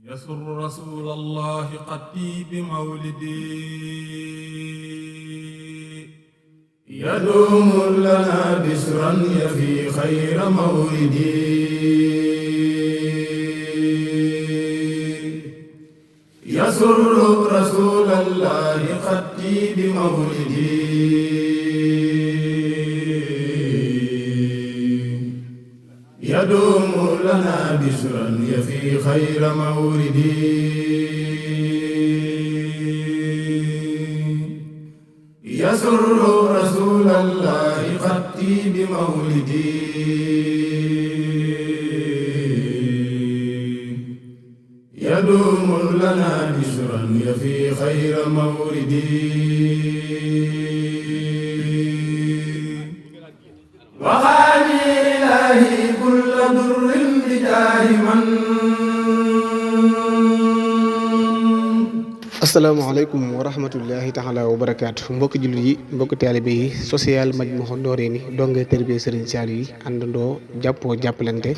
يسر رسول الله قتي بمولدي يدوم لنا بسرا يفي خير موردي يسر رسول الله قتي بمولدي يدوم لنا بشرا يفي خير موردي يسر رسول الله خطي بمولدي يدوم لنا بشرا يفي خير موردي وخاني إلهي كل ضر بجاه من asalaamaaleykum wa rahmatullahi taala wa barakaatu mbokki jullit yi mbokki taalibe yi social Majmahun Nurayni donge tërbiya Serigne Saliou yi àndandoo jàppoo jàppalante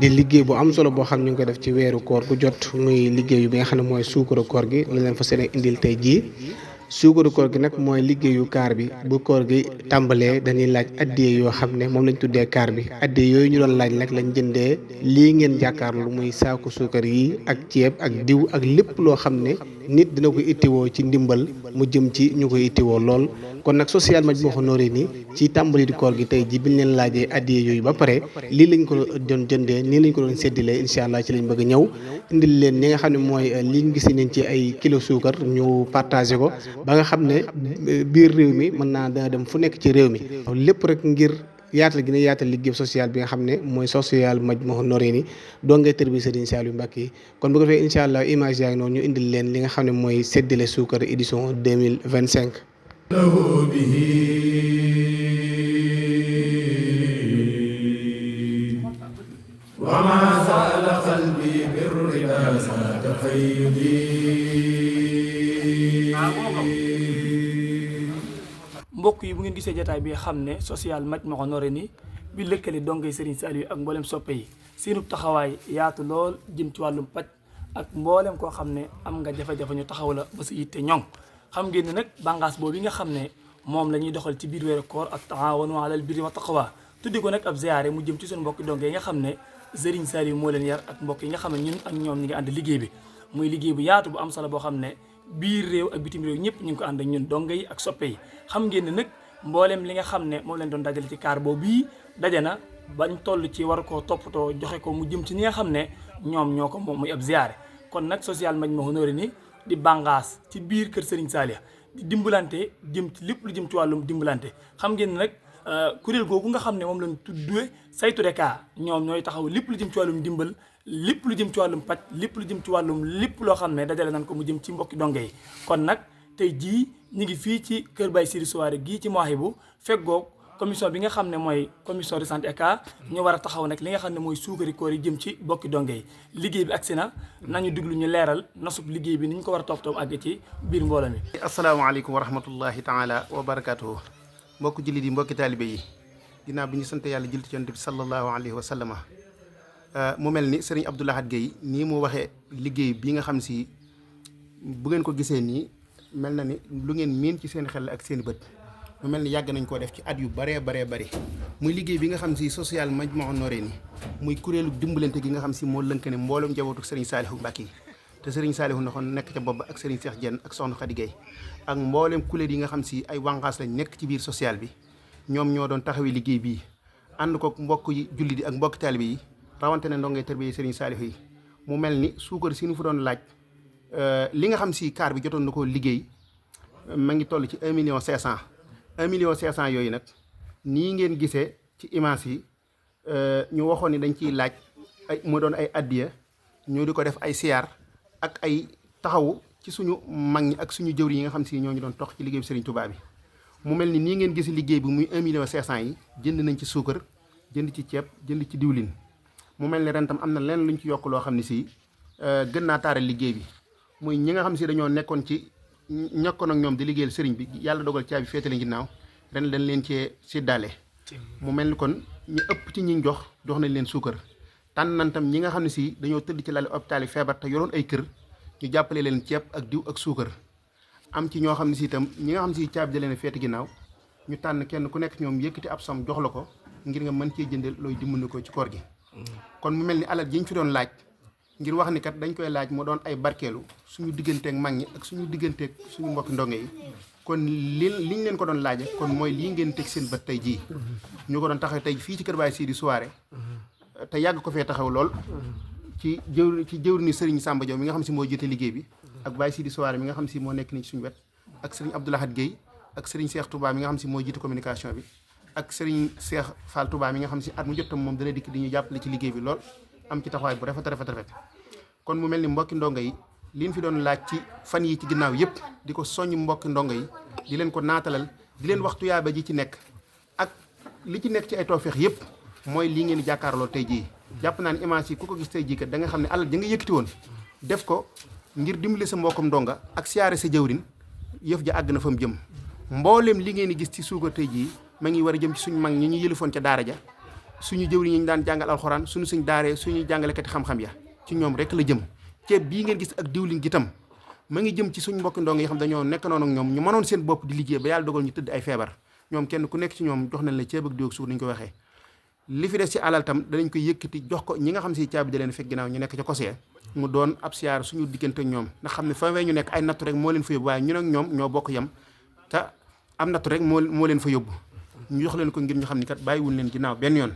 di liggéey bu am solo boo xam ñu ngi ko def ci weeru koor gu jot muy liggéeyu bi nga xam ne mooy suukaru koor gi la leen fa seen indil tey jii suukaru koor gi nag mooy liggéeyu kaar bi bu koor gi tàmbalee dañuy laaj addiye yoo xam ne moom lañ tuddee kaar bi addiye yooyu ñu doon laaj nag lañ jëndee lii ngeen jàkkaarlu muy saaku suukar yi ak ceeb ak diw ak lépp loo xam ne nit dina ko ittiwoo ci ndimbal mu jëm ci ñu koy ittiwoo lool kon nag social Majmahun Nurayni ci tàmbali di koor gi tey ji biñ leen laajee addiye yooyu ba pare lii lañ ko doon jëndee nii lañ ko doon séddalee incha allah ci lañ bëgg a ñëw indil leen ñi nga xam ne mooy liñ gis nañ ci ay kilo suukar ñu partagé ko ba nga xam ne biir réew mi mën naa dana dem fu nekk ci réew mi lépp rek ngir yaatal gi ne yaatal liggéey social bi nga xam ne mooy social Majmahun Nurayni dongee tërbiya Serigne Saliou Mbacké yi kon bu ko defee incha allah image yaa ngi noonu ñu indil leen li nga xam ne mooy séddale suukar édition 2025 وما زال قلبي بالرضا زاد قيدي mbokk yi bu ngeen gisee jotaay bi xam ne social Majmahun Nurayni bi lëkkale dongay Serigne Saliou ak mboolem soppe yi seenub taxawaay yaatu lool jëm ci wàllum paj ak mboolem koo xam ne am nga jafe-jafe ñu taxaw la ba sa yitte ñoŋ xam ngeen ne nag bàngaas boobu nga xam ne moom la ñuy doxal ci biir weeru koor ak taawanu alal birri wa taqwa tuddi ko nag ab ziyaare mu jëm ci suñu mbokki donge yi nga xam ne Serigne Saliou moo leen yar ak mbokk yi nga xam ne ñun ak ñoom ñi ngi ànd liggéey bi muy liggéey bu yaatu bu am solo boo xam ne biir réew ak bitim réew ñëpp ñu ngi ko ànd ak ñun donge yi ak soppe yi xam ngeen ne nag mboolem li nga xam ne moom leen doon dajale ci kaar boobu bii daje na bañ toll ci war koo toppatoo joxe ko mu jëm ci ñi nga xam ne ñoom ñoo ko moom muy ab ziyaare kon nag social Majmahun Nurayni di bàngaas ci biir kër Serigne Saliou di dimbalante jëm ci lépp lu jëm ci wàllum dimbalante xam ngeen ne nag kuréel googu nga xam ne moom lañ tuddee saytu reka ñoom ñooy taxaw lépp lu jëm ci wàllum dimbal lépp lu jëm ci wàllum paj lépp lu jëm ci wàllum lépp loo xam ne dajale nañ ko mu jëm ci mbokki donge yi kon nag tey jii ñu ngi fii ci kër Baye Siri Souare gii ci Mawahibou feggoog commission bi nga xam ne mooy commission de santé eka ñu war a taxaw nag li nga xam ne mooy suukari koor yi jëm ci bokki donge yi liggéey bi agsi na nañu déglu ñu leeral nasub liggéey bi ni ñu ko war a toppatoo àgg ci biir mbooloo mi. asalaamaaleykum wa rahmatullahi taala wa barakatuhu mbokki jullit yi mbokki taalibe yi ginnaaw bi ñu sant yàlla julli ci yonent bi sallallahu alayhi wa sallama mu mel ni Serigne Abdou Lahad Gueye nii mu waxee liggéey bi nga xam si bu ngeen ko gisee nii mel na ni lu ngeen miin ci seen xel ak seen bët mu mel ni yàgg nañ koo def ci at yu baree bari muy liggéey bi nga xam si social Majmahun Nurayni muy kuréelu dimbalante gi nga xam si moo lënk ne mboolem njabootu Serigne Saliou Mbacké te Serigne Saliou ndaxoon nekk ca bopp ak Serigne Cheikh Diène ak Soxna Khady Gueye ak mboolem kuréel yi nga xam si ay wànqaas lañ nekk ci biir social bi ñoom ñoo doon taxawee liggéey bii ànd ko mbokk yi jullit yi ak mbokki taalibe yi rawante ne ndongee tërbiya Serigne Saliou yi mu mel ni suukar si nu fa doon laaj li nga xam si kaar bi jotoon na koo liggéey ma ngi toll ci 1 million 500 1 million 500 yooyu nag nii ngeen gisee ci image yi ñu waxoon ni dañ ciy laaj ay mu doon ay addiya ñu di ko def ay siyaar ak ay taxawu ci suñu mag ñi ak suñu jëwri yi nga xam si ñoo ñu doon tox ci liggéey bi Serigne Touba bi mu mel ni nii ngeen gis liggéey bi muy 1 million 500 yi jënd nañ ci suukar jënd ci ceeb jënd ci diwlin mu mel ni ren tam am na leen luñ ci yokk loo xam ne si gën naa taaral liggéey bi muy ñi nga xam si dañoo nekkoon ci ñokkoon ak ñoom di liggéeyal sëriñ bi yàlla dogal caabi féetale ginnaaw ren dañ leen cee séddaale mu mel ni kon ñu ëpp ci ñi jox nañ leen suukar tànn nañ tam ñi nga xam ne si dañoo tëdd ci lali hôpital yi feebar te yoroon ay kër ñu jàppale leen ceeb ak diw ak suukar. am ci ñoo xam ne si itam ñi nga xam ne si caabi da leen feeti ginnaaw ñu tànn kenn ku nekk ñoom yëkkati ab som jox la ko ngir nga mën cee jëndal looy dimbali ko ci koor gi. kon mu mel ni alal ji ñu fi doon laaj ngir wax ni kat dañ koy laaj mu doon ay barkeelu suñu digganteeg mag ñi ak suñu digganteeg suñu mbokki ndongo yi kon liñ leen ko doon laaje kon mooy lii ngeen teg seen bët tey jii ñu ko doon taxaw tey fii ci kër Baye Sidi Souare te yàgg ko fee taxaw lool ci jëwri ni Serigne Samba Diaw mi nga xam si moo jiite liggéey bi ak Baye Sidi Souare mi nga xam si moo nekk nii ci suñu wet ak Serigne Abdoulahad Guèye ak Serigne Cheikh Touba mi nga xam si moo jiite communication bi ak Serigne Cheikh Fall Touba mi nga xam si at mu jot tam moom dana dikk di ñu jàppale ci liggéey bi lool am ci taxawaay bu rafet kon mu mel ni mbokki ndongo yi liñ fi doon laaj ci fan yi ci ginnaaw yëpp di ko soññ mbokki ndongo yi di leen ko naatalal di leen wax tuyaaba ji ci nekk ak li ci nekk ci ay tawfeex yëpp mooy lii ngeen di jàkkaarloo tey jii jàpp naa ne image yi ku ko gis tey jii kat da nga xam ne alal ja nga yëkkati woon def ko ngir dimbali sa mbokkum ndonga ak siyaare sa jëwrin yëf ja àgg na fa mu jëm mboolem li ngeen di gis ci suukar tey jii ma ngi war a jëm ci suñu mag ñi ñu yëlifoon ca daara ja suñu jëwriñ yi ñu daan jàngal alxuraan suñu daaree suñu jàngalekati xam-xam ya ci ñoom rek la jëm ceeb bii ngeen gis ak diwlin gi tam ma ngi jëm ci suñ mbokki ndongo yi xam dañoo nekk noonu ak ñoom ñu mënoon seen bopp di liggéey ba yàlla dogal ñu tëdd ay feebar ñoom kenn ku nekk ci ñoom jox nañ la ceeb ak diw ak suuf ni ñu ko waxee li fi des ci alal tam danañ koy yëkkati jox ko ñi nga xam si caabi da leen fekk ginnaaw ñu nekk ca kosee mu doon ab siyaar suñu diggante ak ñoom ndax xam ne fa ñu nekk ay nattu rek moo leen fa yóbbu waaye ñun ak ñoom ñoo bokk yem te am nattu rek moo leen fa yóbbu ñu jox leen ko ngir ñu xam ni kat bàyyiwul leen ginnaaw benn yoon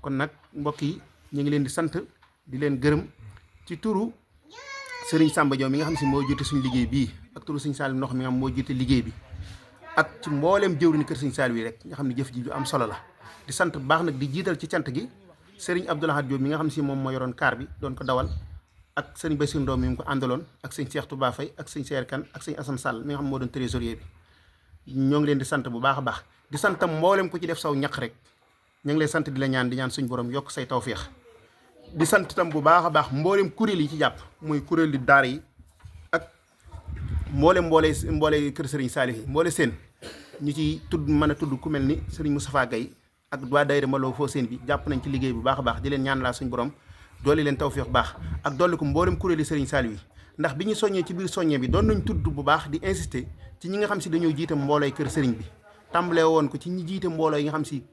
kon nag mbokk yi ñu ngi leen di sant di leen gërëm ci turu Serigne Samba Diaw mi nga xam si moo jiite suñu liggéey bii ak turu Serigne Saliou Ndox mi nga xam moo jiite liggéey bi ak ci mbooleem jëwriñu kër Serigne Saliou yi rek nga xam ne jëf ji ju am solo la di sant bu baax nag di jiital ci cant gi Serigne Abdoulahad Diop mi nga xam si moom moo yoroon kaar bi doon ko dawal ak Serigne Bassirou Ndaw mi mu ko àndaloon ak Serigne Cheikh Touba Faye ak Serigne Seer Kan ak Serigne Assane Sall mi nga xam moo doon trésorier bi ñoo ngi leen di sant bu baax a baax di santam mboolem ku ci def saw ñaq rek ñu ngi lay sant di la ñaan di ñaan suñu borom yokk say tawféex di sant tam bu baax a baax mboolem kuréel yi ci jàpp muy kuréel di daara yi ak mboole kër Serigne Saliou yi mboole seen ñu ci tudd mën a tudd ku mel ni Serigne Moustapha Gaye ak waa daayira Maloo foo seen bi jàpp nañ ci liggéey bu baax a baax di leen ñaan laa suñu borom dooli leen tawféex bu baax ak dolli ko mboolem kuréel yi Serigne Saliou yi ndax bi ñu soññee ci biir soññee bi doon nañ tudd bu baax di insister ci ñi nga xam si dañoo jiite mboolooy kër Serigne bi tàmbalee woon ko ci ñi jiite mbooloo yi nga xam si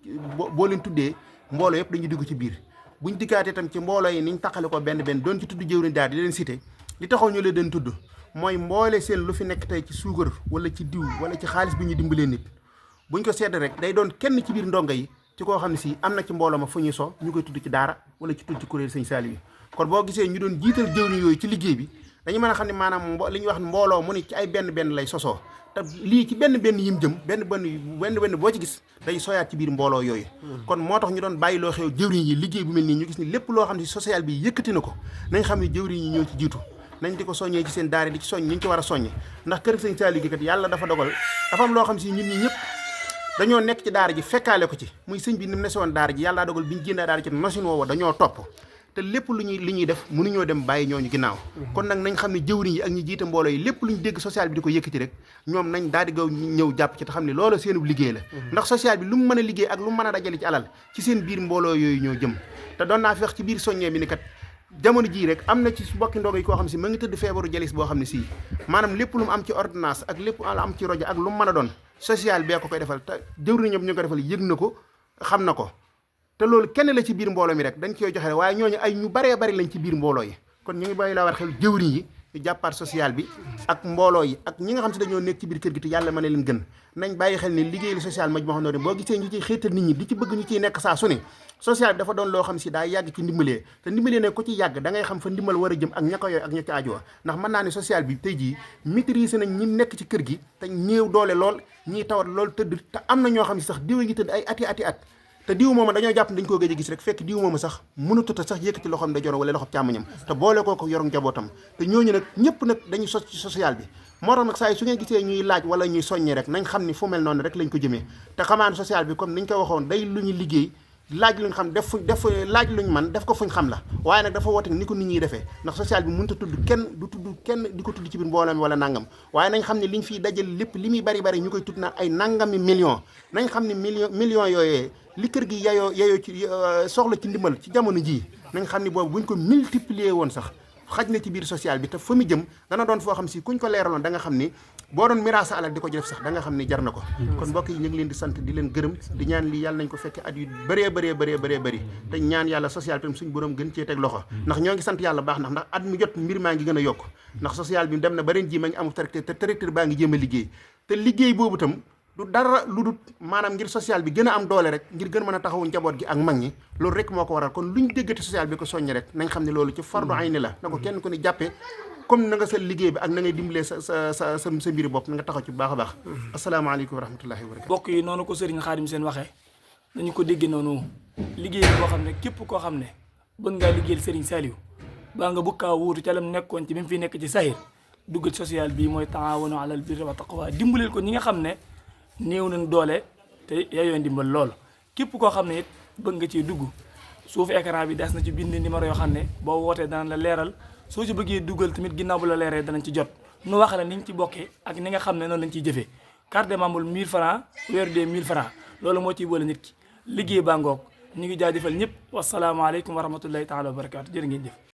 boo leen tuddee mbooloo yëpp dañuy dugg ci biir buñ dikkaatee tam ci mbooloo yi niñ taqale ko benn doon ci tudd jëwriñ daal di leen cité li taxaw ñu leen den tudd mooy mboole seen lu fi nekk tey ci suukar wala ci diw wala ci xaalis bi ñu dimbalee nit buñ ko seet rek day doon kenn ci biir ndongo yi ci koo xam ne si am na ci mbooloo ma fu ñuy so ñu koy tudd ci daara wala ci tudd ci kuréel Sëñ Saliou yi kon boo gisee ñu doon jiital jëwriñ yooyu ci liggéey bi dañu mën a xam ne maanaam li ñuy wax mbooloo mu ne ci ay benn lay sosoo te lii ci benn yim jëm benn boo ci gis day soyaat ci biir mbooloo yooyu kon moo tax ñu doon bàyyi loo xew jëwriñ yi liggéey bu mel nii ñu gis ni lépp loo xam ne social bi yëkkati na ko nañ xam ne jëwriñ yi ñoo ci jiitu nañ di ko soññee ci seen daara di ci soññ ñu ci war a soññe ndax kër Sëñ Saliou gi kat yàlla dafa dogal dafa am loo xam si ñun ñi ñëpp dañoo nekk ci daara ji fekkaale ko ci muy sëñ bi ni mu ne woon daara ji yàlla dogal bi ñu génnee daara ci nosin woowa dañoo topp te lépp li ñuy def mënuñoo dem bàyyi ñooñu ginnaaw kon nag nañ xam ne jëwriñ yi ak ñi jiite mbooloo yi lépp lu ñu dégg social bi di ko yëkkati rek ñoom nañ daal di gaw ñëw jàpp ci te xam ne loolu seenub liggéey la ndax social bi lu mu mën a liggéey ak lu mu mën a dajale ci alal ci seen biir mbooloo yooyu ñoo jëm te doon naa fi wax ci biir soññee bi ni kat jamono jii rek am na ci mbokki ndongo yi koo xam si ma ngi tëdd feebaru jalis boo xam ne sii maanaam lépp lu mu am ci ordonnance ak lépp lu am ci rajo ak lu mu mën a doon social bee ko koy defal te jëwriñ ñoom ñu ko defal yëg na ko xam na ko te loolu kenn la ci biir mbooloo mi rek dañ koy joxe waaye ñooñu ay ñu baree bari lañ ci biir mbooloo yi kon ñu ngi bàyyi laa war xel jëwriñ yi ñu jàppaat social bi ak mbooloo yi ak ñi nga xam si dañoo nekk ci biir kër gi te yàlla mën na leen gën nañ bàyyi xel ne liggéey li social Majmahun Nurayni boo gisee ñu ciy xéetal nit ñi di ci bëgg ñu ciy nekk saa su ne social bi dafa doon loo xam si daa yàgg ci ndimbalee te ndimbalee ne ko ci yàgg da ngay xam fa ndimbal war a jëm ak ña ko yooyu ak ña ci ajoo ndax mën naa ne social bi tey jii maîtriser nañ ñi nekk ci kër gi te néew doole lool ñiy tawat lool tëdd te am na ñoo xam si sax diw ngi tëdd ay ati at te diw mooma dañoo jàpp dañ koo gëj a gis rek fekk diw mooma sax mënatut a sax yëkkati loxoom da joro wala loxoom càmmoñam te boole koo ko yor njabootam te ñooñu nag ñëpp nag dañuy sos ci social bi moo tax nag saa yi su ngeen gisee ñuy laaj wala ñuy soññee rek nañ xam ni fu mel noonu rek lañ ko jëmee te xamaan social bi comme niñ ko waxoon day lu ñu liggéey laaj luñ xam def laaj luñ man def ko fuñ xam la waaye nag dafa woote ni ko nit ñiy defee ndax social bi mënut a tudd kenn di ko tudd ci biir mbooloo mi wala nangam waaye nañ xam ne liñ fiy dajal lépp li muy bari ñu koy tudd naan ay nangami million nañ xam ne million yooyee li kër gi yayoo ci soxla ci ndimbal ci jamono jii nañ xam ni boobu buñ ko multiplier woon sax xaj na ci biir social bi te fa mu jëm dana doon foo xam si kuñ ko leeraloon da nga xam ni boo doon miraasa alal di ko def sax da nga xam ni jar na ko kon mbokk yi ñu ngi leen di sant di leen gërëm di ñaan lii yàlla nañ ko fekke at yu bëree te ñaan yàlla social tam suñ borom gën cee teg loxo ndax ñoo ngi sant yàlla baax ndax at mu jot mbir maa ngi gën a yokk ndax social bi dem na ba ren ji ma ngi amul tracteur te tracteur baa ngi jéem a liggéey te liggéey boobu tam du dara lu dul maanaam ngir social bi gën a am doole rek ngir gën mën a taxawu njaboot gi ak mag ñi loolu rek moo ko waral kon luñ déggati social bi ko soññ rek nañ xam ne loolu ci fardu ayni la na ko kenn ku ne jàppee comme na nga sa liggéey bi ak na ngay dimbalee sa mbiri bopp na nga taxaw ci bu baax a baax asalaamaaleykum wa rahmatullahi wa barakatu mbokk yi noonu ko Serigne Khadim Sène waxee nañu ko déggee noonu liggéey bi boo xam ne képp koo xam ne bëgg ngaa liggéeyal Serigne Saliou baa nga bëgg kaa wuutu ca lam nekkoon ci bi mu fi nekk ci sahir duggal social bi mooy taawanu alal birri wa taqwa dimbaleel ko ñi nga xam ne néew nañ doole te yaayoon dimbal lool képp koo xam ne it bëgg nga ciy dugg suufu écran bi des na ci bind numéro yoo xam ne boo wootee dana la leeral soo ci bëggee dugal tamit ginnaaw bu la leeree danañ ci jot nu wax la ni ñu ci bokkee ak ni nga xam ne noonu lañ ciy jëfee carte de membre 1000 francs weeru dee 1000 francs loolu moo ciy boole nit ki liggéey baa ngoog ñu ngi jaajëfal ñëpp wasalaamaaleykum wa rahmatullahi taala wa barakaatu jërë ngeen jëf